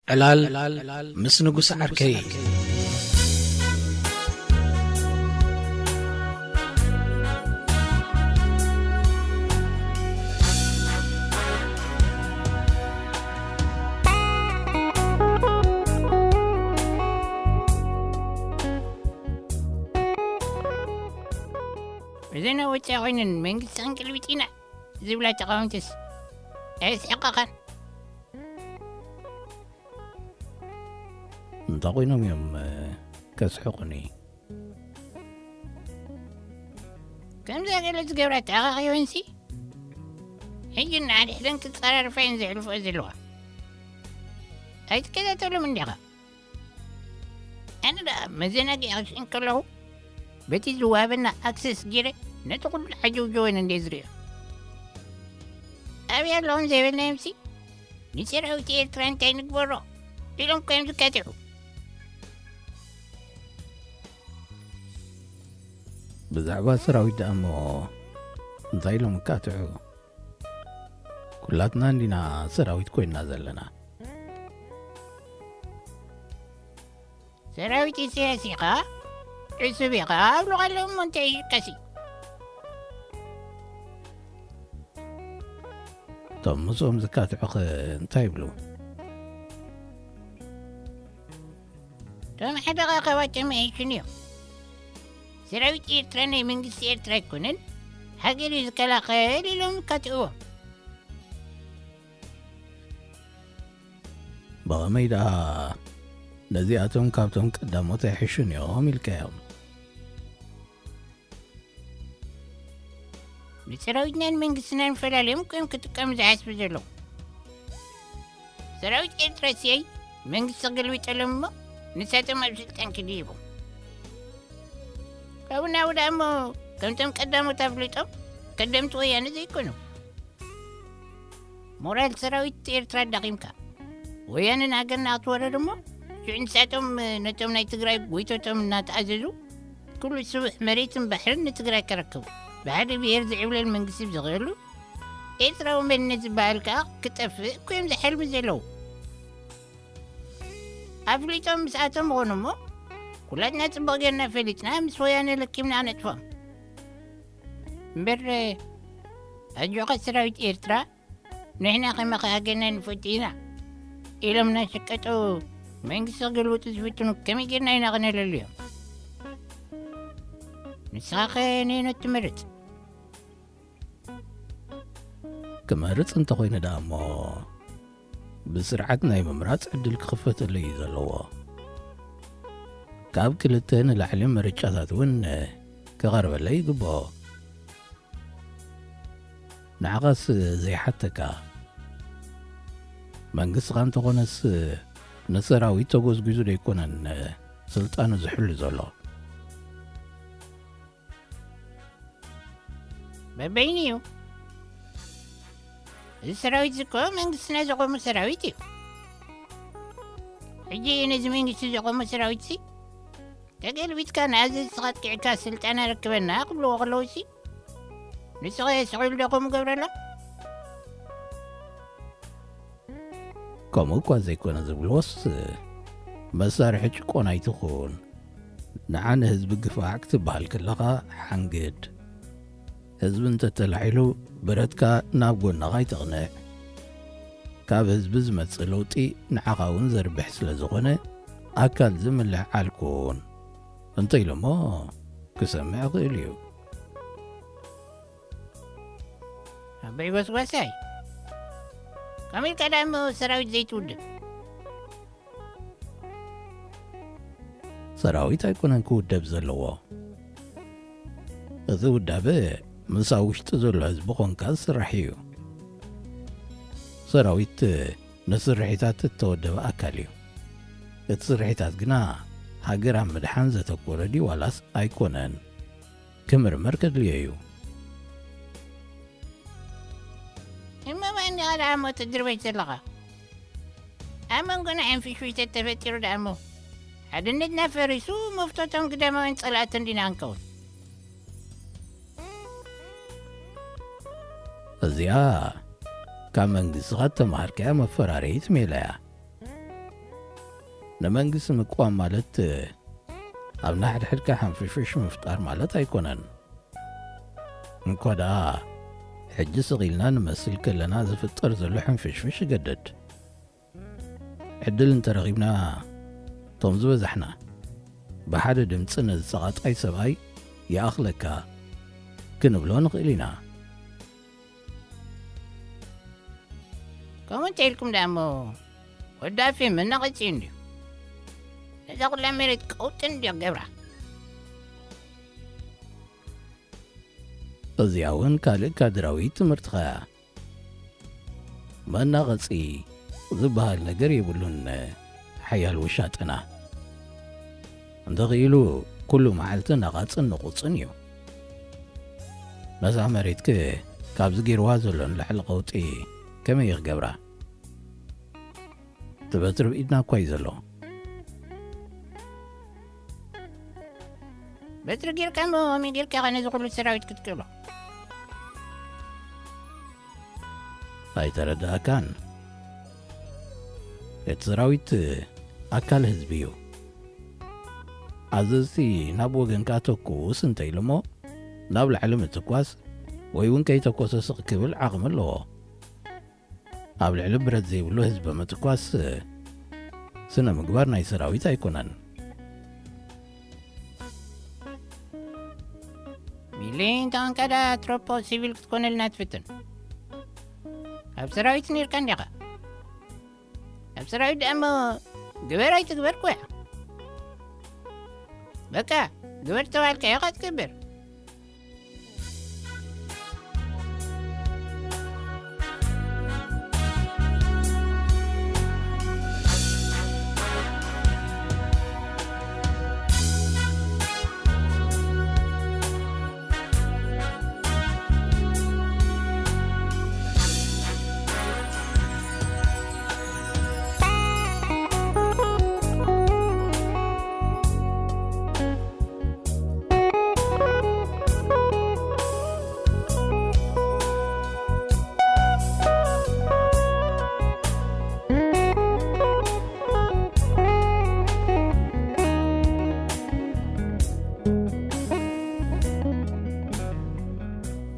ዕላል ምስ ንጉስ ዓርከይ። እዘን ኣብ ወጻኢ ኮይነን መንግስቲ ክንቅልብጥ ኢና ዝብላ ተቓወምትስ ኣየስሕቓኻን? እንታይ ኮይኖም እዮም፣ እ፣ ከስሕቑኒ? ከምዛ ገለ ዝገብራ ተኣኻኺበንሲ፣ ሕጂ ንሓድሕደን ክጸራርፋ እየን ዘሕልፍኦ ዘለዋ። ኣይትከታተሎም እንዲኻ። ኣነ ደኣ መዘናግዒ ክስእን ከለኹ፣ በቲ ዝወሃበና ኣክሰስ ገይረ ነቲ ኩሉ ዓጀውጀወን እንደ ዝርእዮ። ኣበይ ኣለኹም ዘይበልናዮምሲ፣ ንሰራዊት ኤርትራ እንታይ ንግበሮ ኢሎም እኮ እዮም ዝካትዑ። ብዛዕባ ሰራዊት ደኣ እሞ እንታይ ኢሎም ይካትዑ? ኩላትና እንዲና ሰራዊት ኮይንና ዘለና። ሰራዊት ኢሳያስ ኢኻ? ዕሱብ ኢኻ ኣብሉ ኣለዉ እሞ እንታይ እዩ ቀሲ? እቶም ምስኦም ዝካትዑኸ እንታይ ይብሉ? እቶም ሓደ ካባቶም ኣይሽን እዮም። ሰራዊት ኤርትራ ናይ መንግስቲ ኤርትራ ኣይኮነን፣ ሃገር እዩ ዝከላኸል ኢሎም ይካትዕዎ። ብኸመይ ደኣ ነዚኣቶም ካብቶም ቀዳሞት ኣይሕሹን እዮም ኢልካዮም? ንሰራዊትናን መንግስትናን ፈላልዮም ከም ክጥቀሙ ዝሓስቡ ዘለዉ። ሰራዊት ኤርትራ ሲኣይ መንግስቲ ክገልብጠሎም እሞ ንሳቶም ኣብ ስልጣን ክድይቡ። ካብኡ ናብኡ ደኣ እሞ ከምቶም ቀዳሞት ኣፍሊጦም ከደምቲ ወያነ ዘይኮኑ። ሞራል ሰራዊት ኤርትራ ኣዳኺምካ። ወያነ ንሃገርና ክትወርር እሞ ሽዑ ንሳቶም ነቶም ናይ ትግራይ ጎይቶቶም እናተኣዘዙ ኩሉ ስቡሕ መሬትን ባሕርን ንትግራይ ከረክቡ። ብሓደ ብሄር ዝዕብለል መንግስቲ ብዝኽእሉ ኤርትራዊ መንነት ዝበሃል ከኣ ክጠፍእ እኮ እዮም ዝሓልሙ ዘለዉ። ኣፍሊጦም ምስኣቶም ምኾኑ እሞ ኩላትና ጽቡቕ ጌርና ፈሊጥና ምስ ወያነ ለኪምና ነጥፎም። እምበር ኣጆኻ ሰራዊት ኤርትራ ንሕና ከማኻ ሃገርና ንፈቱ ኢና ኢሎም እናሸቀጡ መንግስቲ ክገልብጡ ዝፍትኑ ከመይ ጌርና ኢና ክነለልዮም? ንስኻኸ ነየኖት ትመርጽ? ክመርጽ እንተኾይነ ደኣ እሞ ብስርዓት ናይ ምምራጽ ዕድል ክኽፈተለይ እዩ ዘለዎ። ካብ ክልተ ንላዕሊ ምርጫታት እውን ክቐርበለይ ይግብኦ። ንዓኻስ ዘይሓተካ። መንግስትኻ እንተኾነስ ንሰራዊት ተጎዝጒዙ ደይኮነን ስልጣኑ ዝሕሉ ዘሎ። በበይኑ እዩ። እዚ ሰራዊት እዚ እኮ መንግስትና ዘቆሙ ሰራዊት እዩ። ሕጂ ነዚ መንግስቲ ዘቆሙ ሰራዊት ሲ ተገልቢጥካ ንኣዘዝትኻ ኣጥቂዕካ ስልጣን ኣረክበና ክብልዎ ከለዉ ሲ ንስኸ ስቕ ኢሉ ዶ ከምኡ ገብረሎም? ከምኡ እኳ ዘይኮነ ዝብልዎስ፣ መሳርሒ ጭቆና ኣይትኹን። ንዓ ንህዝቢ ግፋዕ ክትበሃል ከለኻ ሓንግድ። ህዝቢ እንተተላዒሉ ብረትካ ናብ ጎንኻ ኣይተቕንዕ። ካብ ህዝቢ ዝመጽእ ለውጢ ንዓኻ እውን ዘርብሕ ስለ ዝኾነ ኣካል ዝምልዕዓል ኩን። እንተ ኢሎሞ ክሰምዕ ይኽእል እዩ። ኣበይ ጎስጓሳይ? ከመይ ኢልካ ደኣ እሞ ሰራዊት ዘይትውድብ? ሰራዊት ኣይኮነን ክውደብ ዘለዎ። እዚ ውዳበ ምስ ኣብ ውሽጢ ዘሎ ህዝቢ ኾንካ ዝስራሕ እዩ። ሰራዊት ንስርሒታት እተወደበ ኣካል እዩ። እቲ ስርሒታት ግና ሃገር ኣብ ምድሓን ዘተኮረ ድዩ ዋላስ ኣይኮነን ክምርመር ከድልዮ እዩ። እሞ መን ኢኻ ደኣ እሞ ትድርበሽ ዘለኻ? ኣብ መንጎና ዕንፍሽፍሽ ተተፈጢሩ ደኣ እሞ ሓድነትና ፈሪሱ መፍቶቶም ግዳማውያን ጸላእቲ እንዲና ክንከውን። እዚኣ ካብ መንግስትኻ እተምሃርካያ መፈራረይት ሜላ እያ። ንመንግስቲ ምቅዋም ማለት ኣብ ንሓድሕድካ ሓንፍሽፍሽ ምፍጣር ማለት ኣይኮነን። እንኳ ደኣ ሕጂ ስቕ ኢልና ንመስል ከለና ዝፍጠር ዘሎ ሕንፍሽፍሽ ይገድድ። ዕድል እንተረኺብና፣ እቶም ዝበዛሕና ብሓደ ድምፂ ነዚ ሰቓጣይ ሰብኣይ ይኣኽለካ ክንብሎ ንኽእል ኢና። ከምኡ እንተ ኢልኩም ደኣ እሞ፣ ወዲ ኣፌ መናቐጺ እንድዩ። ነዛ ኩላ መሬት ቀውጢ እንድዩ ገብራ። እዚኣ እውን ካልእ ካድራዊ ትምህርትኻ እያ። መናቐጺ ዝበሃል ነገር የብሉን ሓያል ውሻጠና። እንተኽኢሉ ኩሉ መዓልቲ ነቓጽን ንቑጽን እዩ። ነዛ መሬትክ ካብዚ ገይርዋ ዘሎ ንላዕሊ ቀውጢ ከመይ ክገብራ? እቲ በትሪ ብኢድና እኳ እዩ ዘሎ። በትሪ ጌርካ እሞ ከመይ ጌርካ ኢኻ ነዚ ኩሉ ሰራዊት ክትክእሎ? ኣይተረዳእካን። እቲ ሰራዊት ኣካል ህዝቢ እዩ። ኣዘዝቲ ናብ ወገንካ ተኩስ እንተ ኢሉ እሞ፣ ናብ ላዕሊ ምትኳስ ወይ እውን ከይተኮሰ ስቕ ክብል ዓቕሚ ኣለዎ። ኣብ ልዕሊ ብረት ዘይብሉ ህዝቢ ምትኳስ ስነ ምግባር ናይ ሰራዊት ኣይኮነን። ሚሊ እንተ ኾንካ ደኣ ትሮፖ ሲቪል ክትኮነልና ትፍትን። ኣብ ሰራዊት ነይርካ እንዲኻ። ኣብ ሰራዊት ደኣ እሞ ግበር ኣይትግበር እኮ እያ። በቃ ግበር ተባልካዮ ኢኻ ትገብር።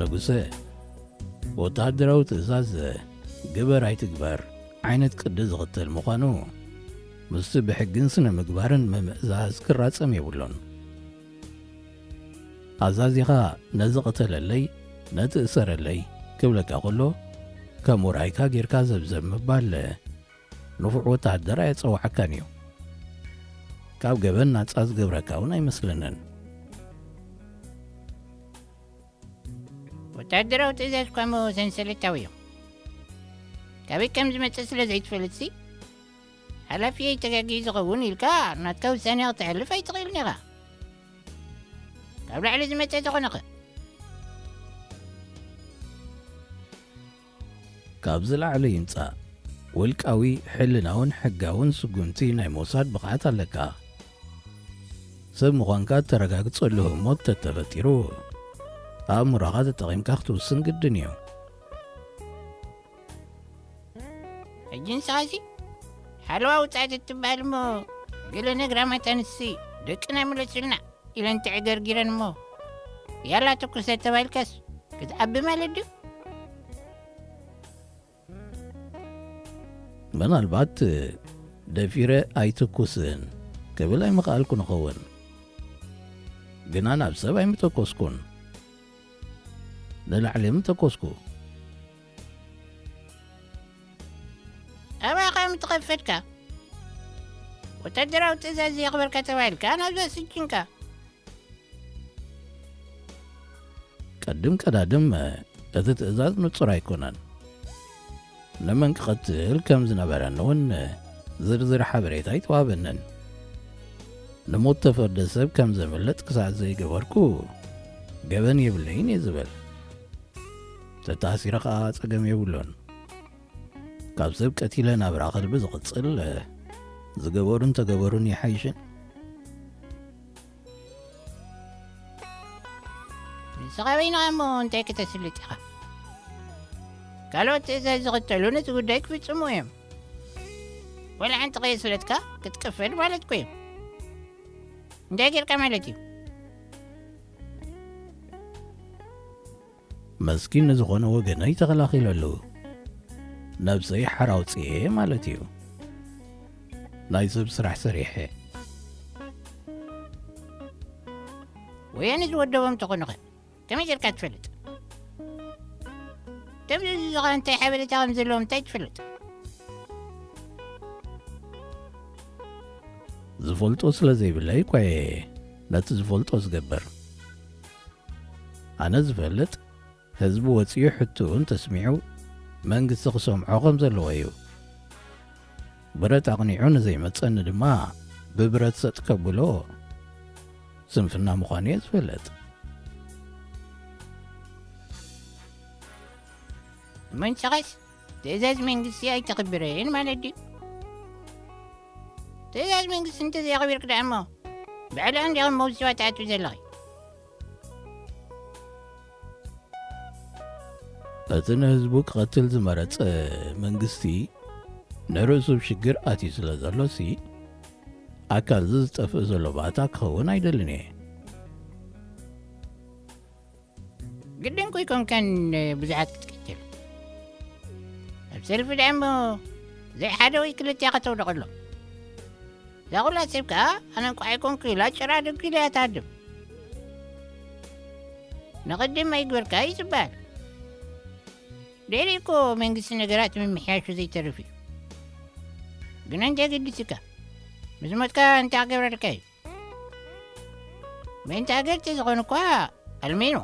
ንጉሰ፣ ወተሃደራዊ ትእዛዝ ግበር ኣይትግበር ዓይነት ቅዲ ዝኽተል ምዃኑ ምስቲ ብሕግን ስነ ምግባርን ምምእዛዝ ክራጸም የብሉን። ኣዛዚኻ ነዚ ቅተለለይ፣ ነቲ እሰረለይ ክብለካ ከሎ፣ ከም ውራይካ ጌርካ ዘብዘብ ምባል ንፉዕ ወተሃደር ኣየጸዋዓካን እዩ። ካብ ገበን ናጻ ዝገብረካ እውን ኣይመስለንን። ወተሃደራዊ ትእዛዝ እኳ እሞ ሰንሰለታዊ እዮም። ካበይ ከም ዝመጽእ ስለ ዘይትፈልጥሲ፣ ሓላፊየይ ተጋጊ ዝኸውን ኢልካ ናትካ ውሳኔ ክተሕልፍ ኣይትኽእልን ኢኻ። ካብ ላዕሊ ዝመጸ ተኾነኸ? ካብ ዝለዓለ ይምጻእ፣ ውልቃዊ፣ ሕልናውን ሕጋውን ስጉምቲ ናይ ምውሳድ ብቕዓት ኣለካ። ሰብ ምዃንካ እተረጋግጸሉ ህሞት ተተፈጢሩ፣ ኣእምሮኻ ተጠቒምካ ክትውስን ግድን እዩ። ሕጂ ንስኻሲ ሓለዋ ውጻኢት እትበሃል እሞ፣ ገለ ነግራማት ኣንስቲ ደቅና ምለሱልና ኢለን ተዕገርጊረን እሞ፣ ያላ ትኩሰ ተባሂልካስ ክትዓቢ ማለት ድዩ? ምናልባት ደፊረ ኣይትኩስን ክብል ኣይምኽኣልኩን እኸውን። ግና ናብ ሰብ ኣይምተኮስኩን። ንላዕሊ ምተኮስኩ። ኣባኻ ምተኸፈትካ፣ ወታደራዊ ትእዛዝ የኽበርካ ተባሂልካ ናብዛ ስጅንካ። ቀድም ቀዳድም እቲ ትእዛዝ ንጹር ኣይኮነን። ንመን ክቐትል ከም ዝነበረኒ እውን ዝርዝር ሓበሬታ ኣይተዋህበንን። ንሞት ተፈርደ ሰብ ከም ዘምልጥ ክሳዕ ዘይገበርኩ ገበን የብለይን እየ ዝብል። ተታሲረ ኸኣ ጸገም የብሉን። ካብ ሰብ ቀቲለ ናብራ ከልቢ ዝቕጽል፣ ዝገበሩን ተገበሩን ይሓይሽን። ንስኻ በይንኻ እሞ እንታይ ክተስልጥ ኢኻ? ካልኦት ትእዛዝ ዝኽተሉ ነቲ ጉዳይ ክፍጽሙ እዮም። ወላ ሓንቲ ከየስለጥካ ክትቅፈድ ማለት እኮ እዩ። እንታይ ጌርካ ማለት እዩ? መስኪን ንዝኾነ ወገነይ ተኸላኺለሉ። ነብሰይ ሓር ኣውፅኤ ማለት እዩ። ናይ ሰብ ስራሕ ሰሪሐ። ወያነ ዝወደቦም ተኾኑኸ ከመይ ጌርካ ትፈልጥ? ከምዚ ዝኸ እንታይ ሓበሬታ ከም ዘለዎም እንታይ ትፈልጥ? ዝፈልጦ ስለ ዘይብለይ እኳ እየ ነቲ ዝፈልጦ ዝገብር። ኣነ ዝፈልጥ ህዝቢ ወፂኡ ሕትኡ እንተስሚዑ መንግስቲ ክሰምዖ ከም ዘለዎ እዩ። ብረት ኣቕኒዑ ንዘይመፀኒ ድማ ብብረት ሰጥ ከብሎ ስንፍና ምዃኑ እየ ዝፈልጥ። መንስኻስ ትእዛዝ መንግስቲ ኣይተኽብርን ማለት ድዩ? ትእዛዝ መንግስቲ እንተዘየኽቢርክ ደኣ እሞ ብዕላን ዲኹም መውስዋ ትኣትው ዘለኺ? እቲ ንህዝቡ ክቐትል ዝመረጸ መንግስቲ ንርእሱ ኣብ ሽግር ኣትዩ ስለ ዘሎሲ ኣካል እዚ ዝጠፍእ ዘሎ ባእታ ክኸውን ኣይደልን እየ። ግድን ኮይኮንካን ብዙሓት ክትቅትል ኣብ ሰልፊ ደኣ እሞ ዘይሓደ ወይ ክልተ ከተውድቐሎም። እዛ ኹላ ሰብ ከኣ ኣነ እንኳ ኣይኮንኩ ኢላ ጭራ ደጉ ኢላ እያ ትሃድም። ንቕድም ኣይግበርካ እዩ ዝበሃል። ድሕሪ እኮ መንግስቲ ነገራት ምምሕያሹ ዘይተርፍ እዩ። ግን እንታይ ገድስካ? ምስ ሞትካ እንታይ ክገብረልካ እዩ? ምእንቲ ሃገር ተዝኾን እኳ ኣልሚኑ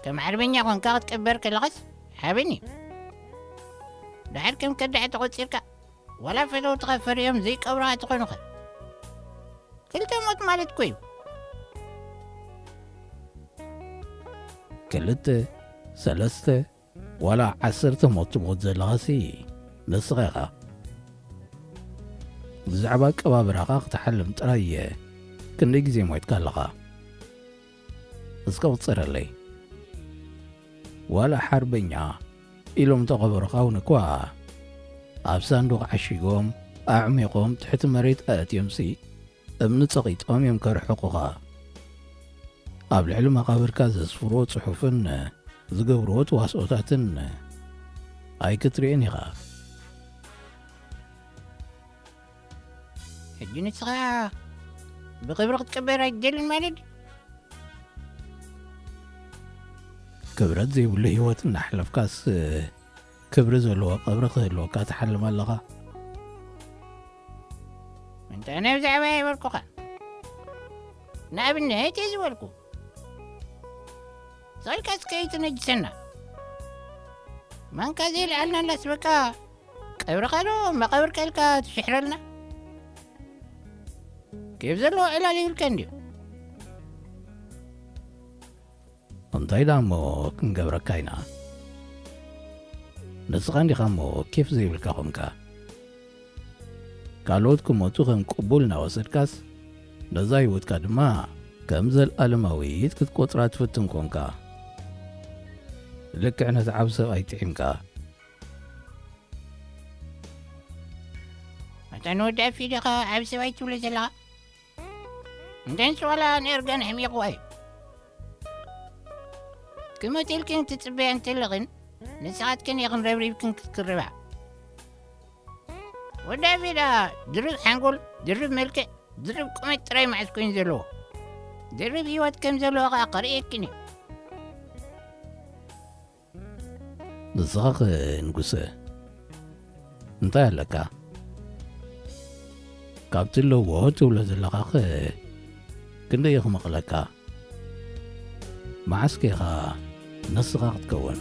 ከም ሓርበኛ ኾንካ ክትቅበር ከለኻስ ሓበን እዩ። ድሓር ከም ከዳዕ ተቖጺርካ ዋላ ፈተውትኻ ፈሪዮም ዘይቀብሩኻ ተኾኑኸ ክልተ ሞት ማለት እኮ እዩ። ክልተ ሰለስተ ዋላ ዓሰርተ ሞት ትሞት ዘለኻሲ ንስኻ ኢኻ። ብዛዕባ ኣቀባብራኻ ክትሓልም ጥራይ እየ ክንደይ ግዜ ሞይትካ ኣለኻ። እስከ ቁጸረለይ። ዋላ ሓርበኛ ኢሎም ተቐበሩኻ እውን እኳ ኣብ ሳንዱቕ ዓሺጎም ኣዕሚቖም ትሕቲ መሬት ኣእትዮምሲ እምኒ ጸቒጦም እዮም ከርሕቑኻ። ኣብ ልዕሊ መቓብርካ ዘስፍርዎ ጽሑፍን ዝገብርዎ ተዋስኦታትን ኣይክትርእን ኢኻ። ሕጂ ንስኻ ብኽብሪ ክትቅበር ኣይትደልን ማለት ድዩ? ክብረት ዘይብሉ ህይወት እናሕለፍካስ ክብሪ ዘለዎ ቀብሪ ክህልወካ ትሓልም ኣለኻ። እንታይ ናይ ብዛዕባ ይበልኩኻ? ንኣብነት እየ ዝበልኩ። ስቕ ኢልካ እስከ ኣይትነጅሰና። ማንካ ዘይልዓልና ኣላስ በቃ ቀብርኻ ዶ መቓብርካ ኢልካ ትሽሕረልና? ኬፍ ዘለዎ ዕላል ይብልካ እንድዩ። እንታይ ደኣ እሞ ክንገብረካ ኢና? ንስኻ እንዲኻ እሞ ኬፍ ዘይብልካ ኾንካ። ካልኦት ክሞቱ ከም ቅቡል እናወሰድካስ ነዛ ህይወትካ ድማ ከም ዘለኣለማዊት ክትቆጽራ ትፍትን ኮንካ። ልክዕ ነቲ ዓቢ ሰብኣይ ጥዒምካ። ኣታ ንወዲ ኣፊ ዲኻ ዓቢ ሰብኣይ ትብሎ ዘለኻ? እንተ ንሱ ዋላ ንእርጋን ኣሕሚቕዋ እዩ። ክመትልክን ትጽበያ እንተለኽን ንስኻትክን ኢኽን ረብሪብክን ክትክርባ። ወዲ ኣፌዳ ድርብ ሓንጎል፣ ድርብ መልክዕ፣ ድርብ ቁመት ጥራይ መዓስ ኮይኑ ዘለዎ። ድርብ ህይወት ከም ዘለዎ ኸኣ ከርእየክን እዩ። ንስኻኸ ንጉሰ እንታይ ኣለካ? ካብቲ ኣለዎ ትብሎ ዘለኻኸ ክንደይ ክመቕለካ? መዓስከ ኢኻ ንስኻ ክትከውን?